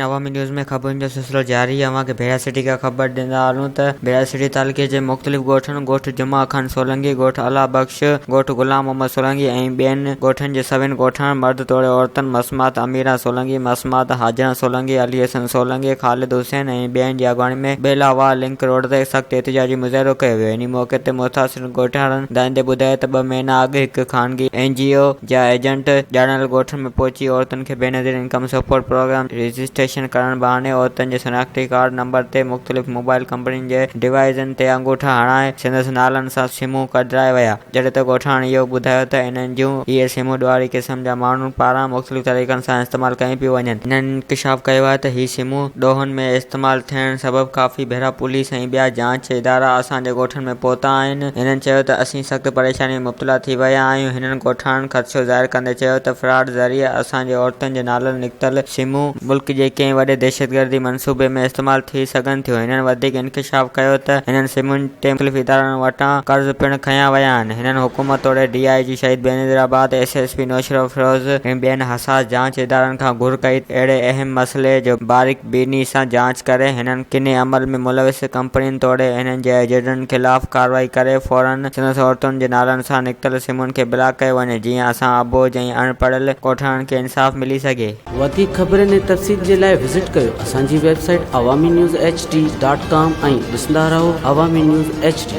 ناظرين عوامي نيوز ۾ خبرن جو سلسلو جاري اوهان کي ڀيڙا سٽي کان خبر ڏيندا هلون ته ڀيڙا سٽي تعلقي جي مختلف ڳوٺن ڳوٺ جمعه خان سولنگي، ڳوٺ الله بخش، ڳوٺ غلام محمد سولنگي ۽ ٻين ڳوٺن جي سوين ڳوٺاڻن مرد توڙي عورتن مسمات اميران سولنگي، مسمات حاجران سولنگي، علي حسن سولنگي، خالد حسين ۽ ٻين جي اڳواڻي ۾ ٻيلا واهه لنڪ روڊ تي سخت احتجاجي مظاهرو ڪيو ويو انهي موقعي تي متاثرين ڳوٺاڻن دانهيندي ٻڌايو ته ٻه مهينا اڳ هڪ خانگي اين جي او جا ايجنٽ ڄاڻايل ڳوٺن ۾ پهچي عورتن کي Benazir income support programme registration ڪرڻ بهاني عورتن جي شناختي ڪارڊ نمبر تي مختلف موبائل ڪمپنين جي ڊوائيزن تي انگوٺا هڻائي سندس نالن سان سمون ڪڍرائي ويا جڏهن ته ڳوٺاڻن اهو ٻڌايو ته انهن جون اهي سمون ڏوهاري قسم جا ماڻهن پاران مختلف طريقن سان استعمال ڪيون پيون وڃن. هنن انڪشاف ڪيو آهي ته هي سمون ڏوهن ۾ استعمال ٿيڻ سبب ڪافي ڀيرا پوليس ۽ ٻيا جاچ ادارا اسان جي ڳوٺن ۾ پهتا آهن هنن چيو ته اسين سخت پريشاني ۾ مبتلا ٿي ويا آهيون، هنن ڳوٺاڻن خدشو ظاهر ڪندي چيو ته فراڊ ذريعي اسان جي عورتن جي نالن نڪتل سمون ملڪ جي ڪنهن وڏي دهشتگردي منصوبي ۾ استعمال ٿي سگهن ٿيون، هنن وڌيڪ انڪشاف ڪيو ته هنن سمن تي مختلف ادارن وٽان قرض پڻ کنيا ويا آهن، هنن حڪومت توڙي ڊي I جي شهيد Benazirabad, S S P Naushahro Feroze ۽ ٻين حساس جاچ ادارن کان گهر ڪئي ته اهڙي اهم مسئلي جو باريڪ بيني سان جاچ ڪري هنن ڪني عمل ۾ ملوث ڪمپنين توڙي انهن جي ايجنٽن خلاف ڪارروائي ڪري فورن سندس عورتن جي نالن سان نڪتل سمن کي بلاڪ ڪيو وڃي جيئن اسان اٻوجهه ۽ اڻ پڙهيل ڳوٺاڻن کي انصاف ملي سگهي. وڌيڪ خبرن ۽ تفصيل جي لاء وزٽ ڪيو اسان جي website Awami news H D dot com ۽ ڏسندا رهو عوامي نيوز ايڇ ڊي.